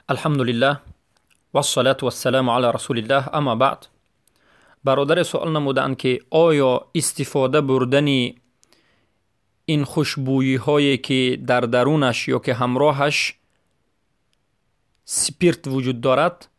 Алҳамдулиллаҳ вассалату вассаламу ала расулиллаҳ, амма баъд. Бародаре суол намудаанд, ки оё истифода бурдани ин хушбӯйиҳое, ки дар дарунаш ё ки ҳамроҳаш спирт вуҷуд дорад,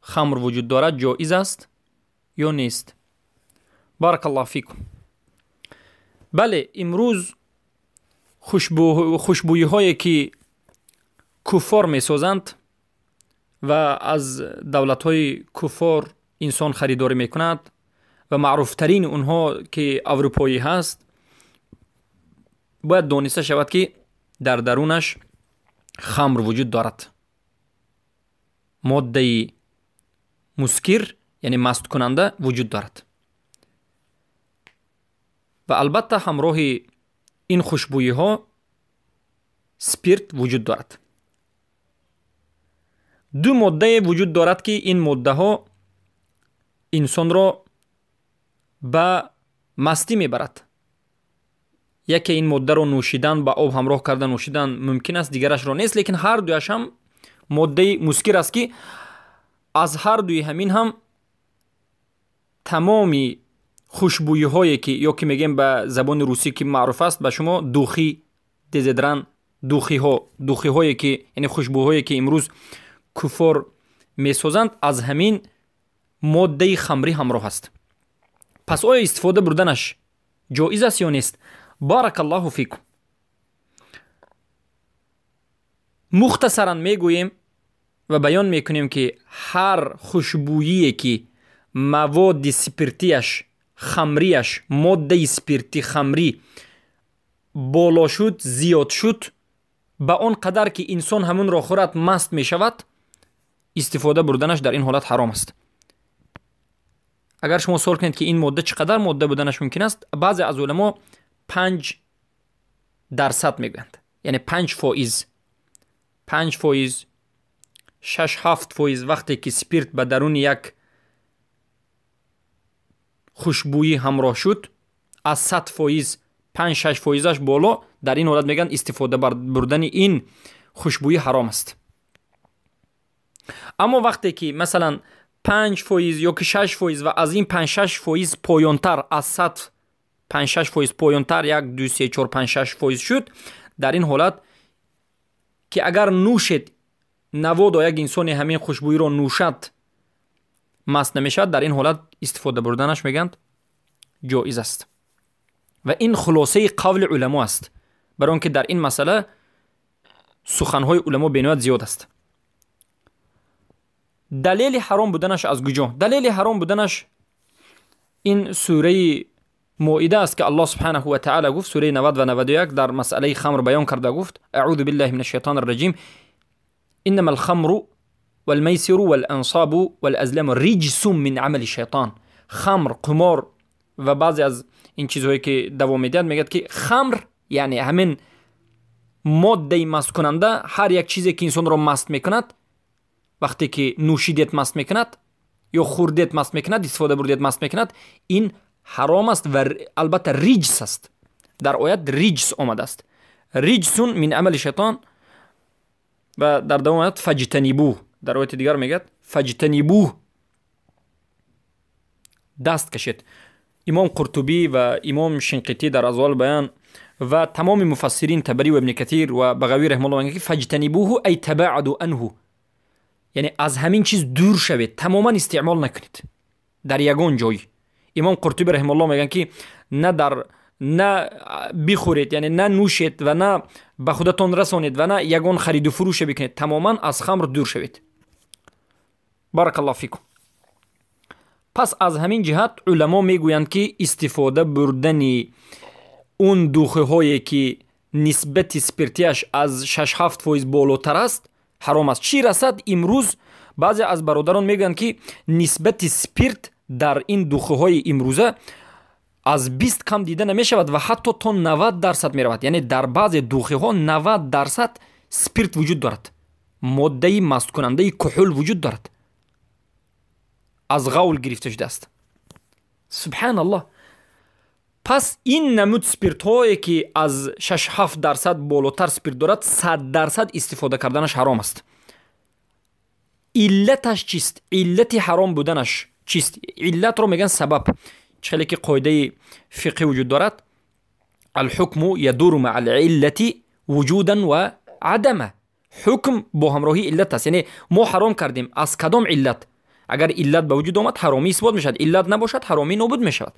хамр вуҷуд дорад, ҷоиз аст ё нест? Баракаллоҳу фикум. Бале, имрӯз хушбӯйиҳое, ки куффор месозанд ва аз давлатҳои куффор инсон харидорӣ мекунад ва маъруфтарини онҳо, ки аврупоӣ ҳаст, бояд дониста шавад, ки дар дарунаш хамр вуҷуд дорад. Моддаи мускир, яъне масткунанда вуҷуд дорад. Ва албатта ҳамроҳи ин хушбӯйиҳо спирт вуҷуд дорад. Ду моддае вуҷуд дорад, ки ин моддаҳо инсонро ба мастӣ мебарад. Яке ин моддаро нӯшидан, ба об ҳамроҳ карда нӯшидан мумкин аст, дигарашро нест, лекин ҳар дуяш ҳам моддаи мускир аст, ки аз ҳар дуи ҳамин ҳам тамоми хушбӯйиҳое, ки ё ки мегӯем ба забони русӣ, ки маъруф аст ба шумо, духи, дезодран, духиҳо, духиҳое ки, яъне хушбӯҳое ки имрӯз куффор месозанд, аз ҳамин моддаи хамрӣ ҳамроҳ аст. Пас оё истифода бурданаш ҷоиз аст ё нест? Баракаллоҳу фикум. Мухтасаран мегӯем ва баён мекунем, ки ҳар хушбӯйие, ки маводи спиртияш, хамрияш, моддаи спирти хамрӣ боло шуд, зиёд шуд, ба он қадар ки инсон ҳамонро хӯрад маст мешавад, истифода бурданаш дар ин ҳолат ҳаром аст. Агар шумо суол кунед, ки ин модда чӣ қадар модда буданаш мумкин аст, баъзе аз уламо 5% мегӯянд, яъне 5%, 5%, 6-7%. Вақте ки спирт ба даруни як хушбӯйӣ ҳамроҳ шуд, аз 100% 5-6 фоизаш боло, дар ин ҳолат мегӯянд, истифода бурдани ин хушбӯйӣ ҳаром аст. Аммо вақте ки масалан 5% ё ки 6% ва аз ин 5-6% поёнтар, аз 100 5-6% поёнтар, 1, 2, 3, 4, 5, 6% шуд, дар ин ҳолат ки агар нӯшед, наводо як инсоне ҳамин хушбӯиро нӯшад, маст намешавад, дар ин ҳолат истифода бурданаш, мегӯянд, ҷоиз аст. Ва ин хулосаи қавли уламо аст, барои он ки дар ин масъала суханҳои уламо бениҳоят зиёд аст. Далели ҳаром буданаш аз куҷо? Далели ҳаром буданаш ин сураи Моида аст, ки Аллоҳ субҳанаҳу ва таъала гуфт, сураи 90 ва 91 дар масъалаи хамр баён карда гуфт: аъузу биллаҳи мин ашшайтони рраҷим, иннама алхамру валмайсиру валансобу валазламу риҷсун мин амали шайтон. Хамр, қумор ва баъзе аз ин чизҳое ки давом медиҳад, мегӯяд, ки хамр, яъне ҳамин моддаи масткунанда, ҳар як чизе ки инсонро маст мекунад, вақте ки нӯшидет маст мекунад ё хӯрдет маст мекунад, истифода бурдет маст мекунад, ин ҳаром аст ва албатта риҷс аст. Дар оят риҷс омадааст, риҷсун мин амали шайтон. Ва дар давом оят фаҷтанибу, дар ояти дигар мегӯяд фаҷтанибу, даст кашед. Имом Қуртубӣ ва имом Шинқитӣ дар Азвоул Баян ва тамоми муфассирин, Табарӣ ва Ибни Катир ва Бағавӣ раҳимаҳуллоҳ мегӯянд, ки фаҷтанибуҳу ай табааду анҳу, яъне аз ҳамин чиз дур шавед, тамоман истеъмол накунед дар ягон ҷой. Имом Қуртубӣ раҳимаҳуллоҳ мегӯянд, ки на дар на бихӯред, яъне на нӯшед ва на ба худатон расонед ва на ягон хариду фурӯше бикунед, тамоман аз хамр дур шавед. Баракаллоҳу фикум. Пас аз ҳамин ҷиҳат уламо мегӯянд, ки истифода бурдани он духиҳое, ки нисбати спиртияш аз 6-7% болотар аст, ҳаром аст. Чӣ расад, имрӯз баъзе аз бародарон мегӯянд, ки нисбати спирт дар ин духиҳои имрӯза аз 20 кам дида намешавад ва ҳатто то 90% меравад. Яъне дар баъзе духиҳо 90% спирт вуҷуд дорад, моддаи масткунандаи куҳул вуҷуд дорад, аз ғавл гирифта шудааст. Субҳаналлоҳ. Пас ин намуд спиртҳое, ки аз 6-7% болотар спирт дорад, 100% истифода карданаш ҳаром аст. Иллаташ чист? Иллати ҳаром буданаш чист? Иллатро мегӯянд сабаб. Чӣ хеле ки қоидаи фиқҳӣ вуҷуд дорад: алҳукму ядуру маа алиллати вуҷудан ва адама. Ҳукм бо ҳамроҳии иллат аст. Яъне мо ҳаром кардем аз кадом иллат? Агар иллат ба вуҷуд омад, ҳаромӣ исбот мешавад, иллат набошад, ҳаромӣ нобуд мешавад.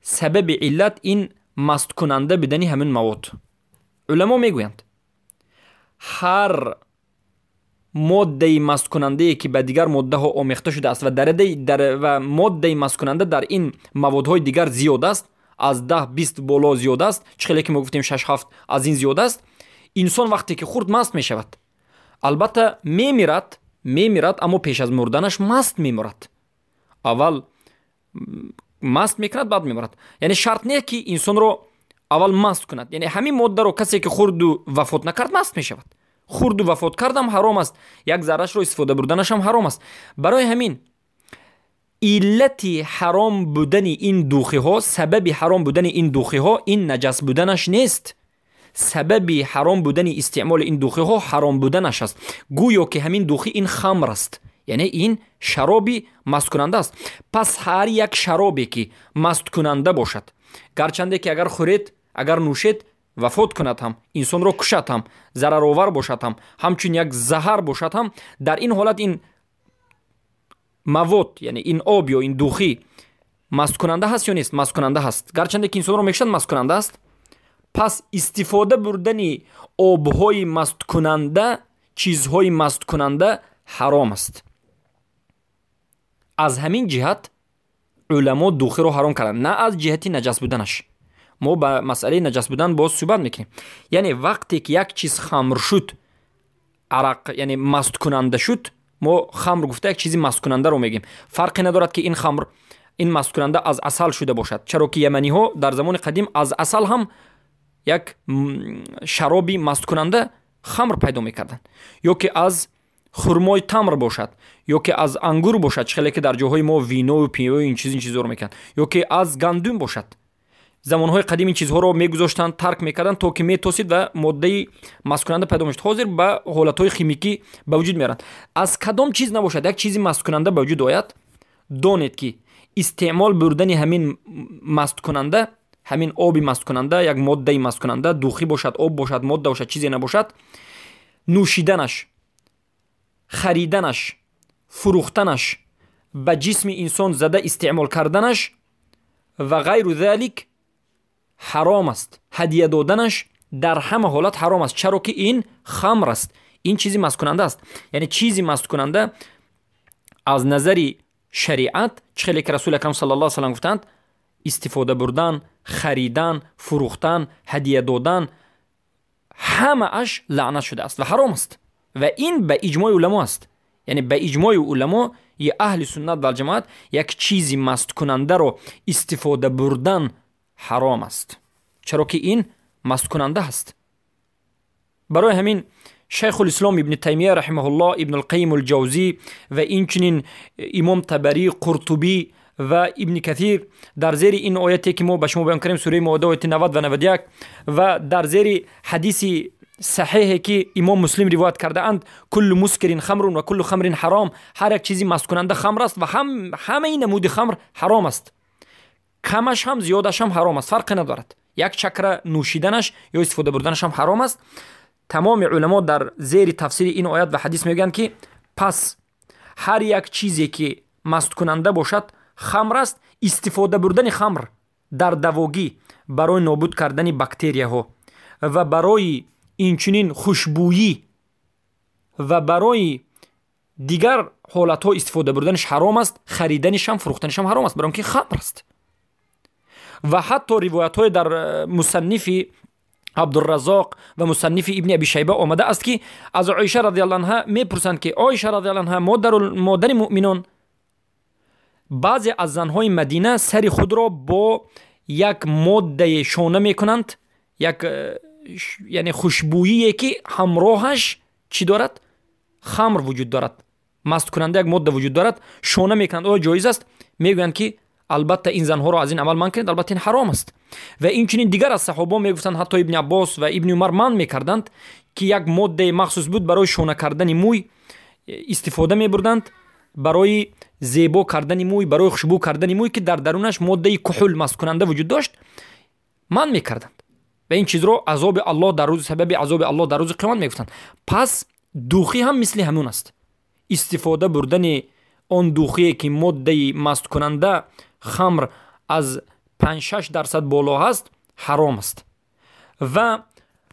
Сабаби иллат ин масткунанда будани ҳамин мавод. Уламо мегӯянд, ҳар моддаи масткунандае ки ба дигар моддаҳо омехта шудааст ва ва моддаи масткунанда дар ин маводҳои дигар зиёд аст, аз 10-20 боло зиёд аст, чӣ хеле ки мо гуфтем, 6-7 аз ин зиёд аст, инсон вақте ки хурд, маст мешавад. Албатта, мемирад, аммо пеш аз мурданаш маст мемурад. Аввал маст мекунад, баъд мемурад. Яъне шарт не ки инсонро аввал маст кунад. Яъне ҳамин моддаро касе ки хурду вафот накард, маст мешавад. Хурду вафот кардам, ҳаром аст, як заррашро истифода бурданашам ҳаром аст. Барои ҳамин иллати ҳаром будани ин духиҳо, сабаби ҳаром будани ин духиҳо ин наҷас буданаш нест. Сабаби ҳаром будани истеъмоли ин духиҳо ҳаром буданаш аст. Гӯё ки ҳамин духӣ ин хамр аст, яъне ин шароби масткунанда аст. Пас ҳар як шаробе ки масткунанда бошад, гарчанде ки агар хӯред, агар нӯшед, вафот кунад ҳам, инсонро кушад ҳам, зараровар бошад ҳам, ҳамчун як заҳар бошад ҳам, дар ин ҳолат ин мавод, яъне ин об ё ин духӣ масткунанда ҳаст ё нест? Масткунанда ҳаст. Гарчанде ки инсонро мекушад, масткунанда аст. Пас истифода бурдани обҳои масткунанда, чизҳои масткунанда ҳаром аст. Аз ҳамин ҷиҳат уламо духиро ҳаром карданд, на аз ҷиҳати наҷас буданаш. Мо ба масъалаи наҷас будан боз суҳбат мекунем. Яъне вақте ки як чиз хамр шуд, арақ, яъне масткунанда шуд, мо хамр гуфта як чизи масткунандаро мегӯем. Фарқе надорад ки ин хамр, ин масткунанда аз асал шуда бошад, чаро ки яманиҳо дар замони қадим аз асал ҳам як шароби масткунанда, хамр пайдо мекарданд, ё ки аз хурмои тамр бошад, ё ки аз ангур бошад, чӣ хеле ки дар ҷоҳои мо винову пиво, ин чиз, ин чизҳоро мекунанд, ё ки аз гандум бошад. Замонҳои қадим ин чизҳоро мегузоштанд, тарк мекарданд, то ки метосид ва моддаи масткунанда пайдо мешуд. Ҳозир ба ҳолатҳои химикӣ ба вуҷуд меоранд. Аз кадом чиз набошад, як чизи масткунанда ба вуҷуд ояд, донед ки истеъмол бурдани ҳамин масткунанда, ҳамин оби масткунанда, як моддаи масткунанда, духӣ бошад, об бошад, модда бошад, чизе набошад, нӯшиданаш, хариданаш, фурӯхтанаш, ба ҷисми инсон зада истеъмол карданаш ва ғайру залик ҳаром аст. Ҳадия доданаш дар ҳама ҳолат ҳаром аст, чаро ки ин хамр аст, ин чизи масткунанда аст. Яъне чизи масткунанда аз назари шариат, чӣ хеле ки Расули акрам саллаллоҳу алайҳи васаллам гуфтанд, истифода бурдан, харидан, фурӯхтан, ҳадия додан, ҳамааш лаънат шудааст ва ҳаром аст. Ва ин ба иҷмои уламо аст. Яъне ба иҷмои уламои аҳли суннат валҷамоат як чизи масткунандаро истифода бурдан ҳаром аст, чаро ки ин масткунанда аст. Барои ҳамин Шайхулислом Ибни Таймия раҳимаҳуллоҳ, Ибнулқайим Улҷавзӣ ва инчунин Имом Табарӣ, Қуртубӣ ва Ибни Катир дар зери ин ояте ки мо ба шумо баён кардем, сураи Моида, ояти 90 ва 91, ва дар зери ҳадиси саҳеҳе ки Имом Муслим ривоят кардаанд: «Куллу мускирин хамрун ва куллу хамрин ҳаром», ҳар як чизи масткунанда хамр аст ва ҳамаи намуди хамр ҳаром аст, камаш ҳам, зиёдаш ҳам ҳаром аст, фарқе надорад, як чакра нӯшиданаш ё истифода бурданаш ҳам ҳаром аст. Тамоми уламо дар зери тафсири ин оят ва ҳадис мегӯянд, ки пас ҳар як чизе ки масткунанда бошад, хамр аст. Истифода бурдани хамр дар давогӣ барои нобуд кардани бактерияҳо ва барои инчунин хушбӯйӣ ва барои дигар ҳолатҳо истифода бурданаш ҳаром аст, хариданишам, фурӯхтанишам ҳаром аст, барои он ки хамр аст. Ва ҳатто ривоятҳое дар мусаннифи Абдураззоқ ва мусаннифи Ибни Аби Шайба омада аст, ки аз Оиша радиаллоҳу анҳа мепурсанд, ки Оиша радиаллоҳу анҳа, модари муъминон, баъзе аз занҳои Мадина сари худро бо як моддае шона мекунанд, як яъне хушбӯие ки ҳамроҳаш чӣ дорад? Хамр вуҷуд дорад, масткунанда як модда вуҷуд дорад, шона мекунанд, оё ҷоиз аст? Мегӯянд, ки албатта ин занҳоро аз ин амал манъ кунед, албатта ин ҳаром аст. Ва инчунин дигар аз саҳобо мегуфтанд, ҳатто Ибни Аббос ва Ибни Умар манъ мекарданд, ки як моддаи махсус буд барои шона кардани мӯй. истифода мебурданд барои зебо кардани мӯй, барои хушбӯ кардани мӯй, ки дар дарунаш моддаи куҳул масткунанда вуҷуд дошт, манъ мекарданд ва ин чизро азоби Аллоҳ дар рӯзи, сабаби азоби Аллоҳ дар рӯзи қиёмат мегуфтанд. Пас духӣ ҳам мисли ҳамун аст. Истифода бурдани он духие ки моддаи масткунанда хамр аз 5-6% боло ҳаст, ҳаром аст. Ва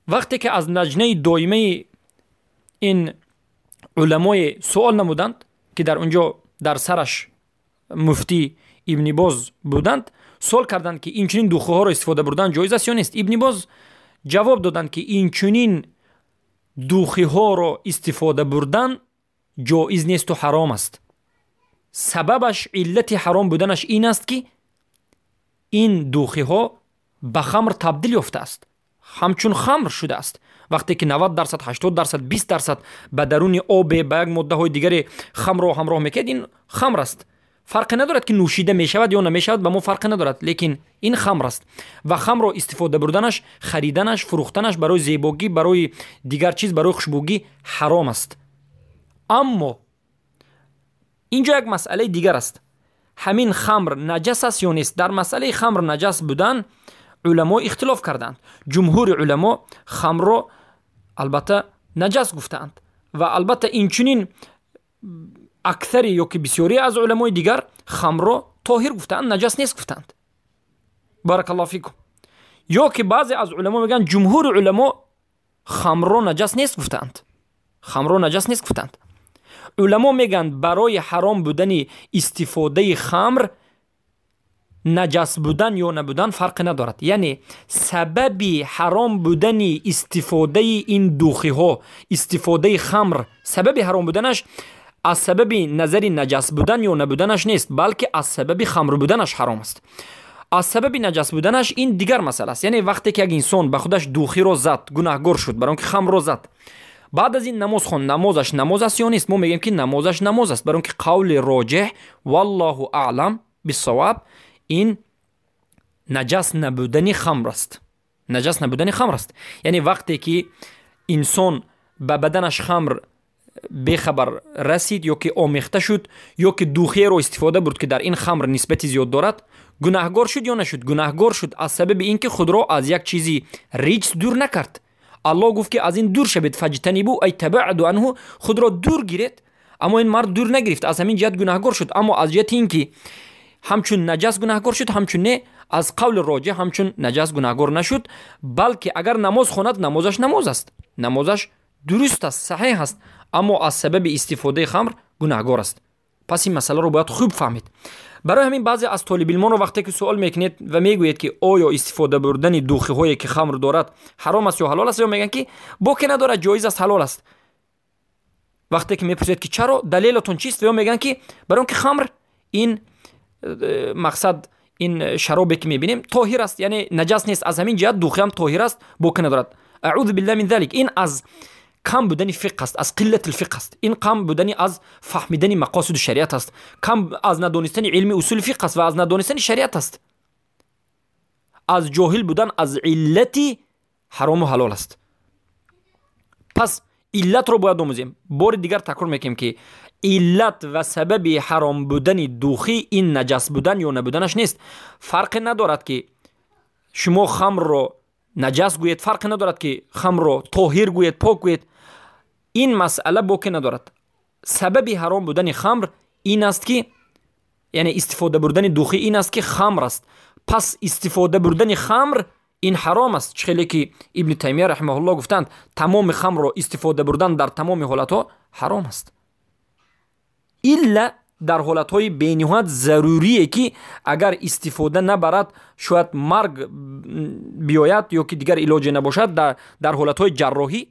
вақте ки аз лаҷнаи доимаи ин уламое суол намуданд, ки дар унҷо дар сараш муфтӣ Ибни Боз буданд, суол карданд, ки инчунин духиҳоро истифода бурдан ҷоиз аст ё нест. Ибни Боз ҷавоб доданд, ки инчунин духиҳоро истифода бурдан ҷоиз несту ҳаром аст. Сабабаш, иллати ҳаром буданаш ин аст, ки ин духиҳо ба хамр табдил ёфтааст, ҳамчун хамр шудааст. Вақте ки 90%, 80%, 20% ба даруни обе, ба як моддаҳои дигаре хамрро ҳамроҳ мекунад, ин хамр аст. Фарқе надорад, ки нӯшида мешавад ё намешавад, ба мо фарқе надорад, лекин ин хамр аст ва хамрро истифода бурданаш, хариданаш, фурӯхтанаш барои зебогӣ, барои дигар чиз, барои хушбӯгӣ ҳаром аст. Аммо инҷо як масъалаи дигар аст. Ҳамин хамр наҷас аст ё нест? Дар масъалаи хамр наҷас будан уламо ихтилоф карданд. Ҷумҳури уламо хамрро албатта наҷас гуфтаанд ва албатта инчунин аксари ё ки бисёре аз уламои дигар хамрро тоҳир гуфтаанд, наҷас нест гуфтаанд. Баракаллоҳу фикум. Ё ки баъзе аз уламо мегӯянд, ҷумҳури уламо хамрро наҷас нест гуфтаанд, хамрро наҷас нест гуфтаанд. Уламо мегӯянд, барои ҳаром будани истифодаи хамр наҷас будан ё набудан фарқе надорад. Яъне сабаби ҳаром будани истифодаи ин духиҳо, истифодаи хамр, сабаби ҳаром буданаш аз сабаби назари наҷас будан ё набуданаш нест, балки аз сабаби хамр буданаш ҳаром аст. Аз сабаби наҷас буданаш ин дигар масъала аст. Яъне вақте ки як инсон ба худаш духиро зад, гунаҳгор шуд, барои он ки хамрро зад, баъд аз ин намоз хон, намозаш намоз аст ё нест? Мо мегӯем, ки намозаш намоз аст, барои он ки қавли роҷеҳ, валлоҳу аълам биссаваб, ин наҷас набудани хамр аст, наҷас набудани хамр аст. Яъне вақте ки инсон ба баданаш хамр бехабар расид ё ки омехта шуд, ё ки духиеро истифода бурд, ки дар ин хамр нисбати зиёд дорад, гунаҳгор шуд ё нашуд? Гунаҳгор шуд, аз сабаби ин ки худро аз як чизи риҷс дур накард. Аллоҳ гуфт, ки аз ин дур шавед, фаҷтанибу ай табаъду анҳу, худро дур гиред. Аммо ин мард дур нагирифт, аз ҳамин ҷиҳат гунаҳгор шуд. Аммо аз ҷиҳати ин ки ҳамчун наҷас гунаҳгор шуд, ҳамчун не, аз қавли роҷеҳ ҳамчун наҷас гунаҳгор нашуд, балки агар намоз хонад, намозаш намоз аст, намозаш дуруст аст, саҳеҳ аст, аммо аз сабаби истифодаи хамр гунаҳгор аст. Пас ин масъаларо бояд хуб фаҳмид. Барои ҳамин баъзе аз толибилмонро вақте ки суол мекунед ва мегӯед, ки оё истифода бурдани духиҳое, ки хамр дорад, ҳаром аст ё ҳалол аст, ё мегӯянд, ки боке надорад, ҷоиз аст, ҳалол аст. Вақте ки мепурсед, ки чаро, далелатон чист, ё мегӯянд, ки барои он ки хамр ин мақсад, ин шаробе ки мебинем, тоҳир аст, яъне наҷас нест, аз ҳамин ҷиҳат духиам тоҳир аст, боке надорад. Аъузу биллаҳи мин залик. Ин аз кам будани фиқҳ аст, аз қиллати фиқҳ аст, ин кам будани аз фаҳмидани мақосиду шариат аст, кам аз надонистани илми усули фиқҳ аст ва аз надонистани шариат аст, аз ҷоҳил будан аз иллати ҳарому ҳалол аст. Пас иллатро бояд омӯзем. Бори дигар такрор мекунем, ки иллат ва сабаби ҳаром будани духӣ ин наҷас будан ё набуданаш нест. Фарқе надорад, ки шумо хамрро наҷас гӯед, фарқе надорад, ки хамрро тоҳир гӯед, пок гӯед, ин масъала боке надорад. Сабаби ҳаром будани хамр ин аст, ки, яъне истифода бурдани духӣ ин аст, ки хамр аст. Пас истифода бурдани хамр ин ҳаром аст. Чӣ хеле ки Ибни Таймия раҳимаҳуллоҳ гуфтанд, тамоми хамрро истифода бурдан дар тамоми ҳолатҳо ҳаром аст, илла дар ҳолатҳои бениҳоят зарурие, ки агар истифода набарад, шояд марг биёяд ё ки дигар илоҷе набошад. Дар ҳолатҳои ҷарроҳӣ,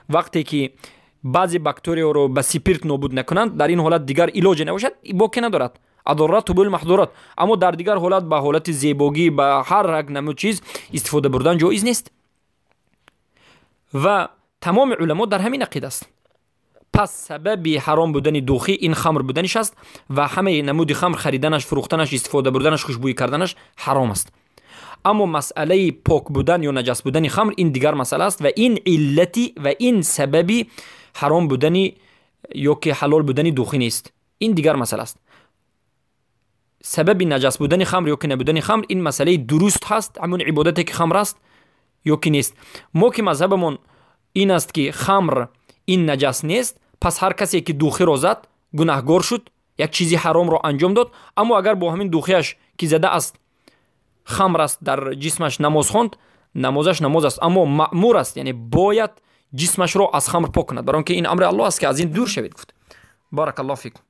вақте ки баъзе бактерияро ба спирт нобуд накунанд, дар ин ҳолат дигар илоҷе набошад, боке надорад, адорат тубул маҳдурот. Аммо дар дигар ҳолат, ба ҳолати зебогӣ, ба ҳар як намуд чиз истифода бурдан ҷоиз нест ва тамоми уламо дар ҳамин ақида аст. Пас сабаби ҳаром будани духӣ ин хамр буданиш аст ва ҳамаи намуди хамр хариданаш, фурӯхтанаш, истифода бурданаш, хушбӯӣ карданаш ҳаром аст. Аммо масъалаи пок будан ё наҷас будани хамр ин дигар масъала аст ва ин иллати ва ин сабаби ҳаром будани Ё ки ҳалол будани духӣ нест, ин дигар масъала аст. Сабаби наҷас будани хамр ё ки набудани хамр, ин масъалаи дуруст ҳаст, ҳамон ибодате ки хамр аст ё ки нест. Мо ки мазҳабамон ин аст, ки хамр ин наҷас нест, пас ҳар касе ки духиро зад, гунаҳгор шуд, як чизи ҳаромро анҷом дод. Аммо агар бо ҳамин духиаш, ки зада аст, хамр аст дар ҷисмаш, намоз хонд, намозаш намоз аст, аммо маъмур аст, яъне бояд ҷисмашро аз хамр пок кунад, барои он ки ин амри Аллоҳ аст, ки аз ин дур шавед, гуфт. Баракаллоҳу фикум.